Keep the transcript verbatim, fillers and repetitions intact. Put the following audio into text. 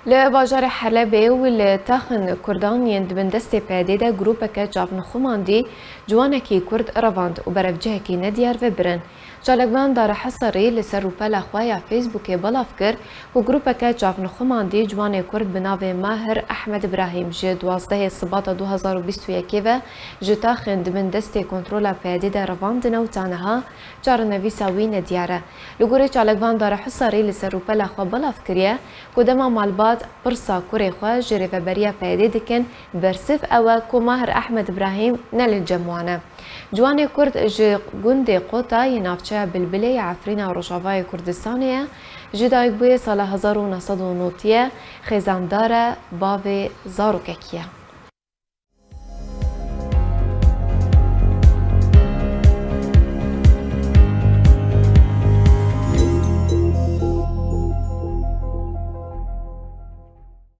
Li bajarê Helebê û li taxên Kurdan yên di bin destê P Y D'ê de grûpeke çavnixumandî ciwanekî Kurd revand û berevcihekî nediyar ve birin. Çalakvan Dara Hisarî li ser rûpela xwe ya Facebookê belav kir ku grûpeke çavnixumandî ciwanê Kurd bi navê Mahir Ehmed Ibrahîm ji duwazdehê Sibata du hezar û bîst û yekê ve ji taxên di bin destê kontrola P Y D'ê de revandine û ta niha çarenivîsa wî nediyar e. Li gorî çalakvan Dara Hisarî li ser rûpela xwe belav kiriye ku dema malbat pirsa kurê xwe ji rêveberiya P Y D'ê dikin, bersiv ew e ku Mahir Ehmed Ibrahîm ne li cem wan e. Ciwanê Kurd ji gundê Qota yê navçeya Bilbilê ya Efrîna Rojavayê Kurdistanê ye, ji dayikbûyê sala hezar û neh sed û notî ye, xêzandar e, bavê zarokekî ye.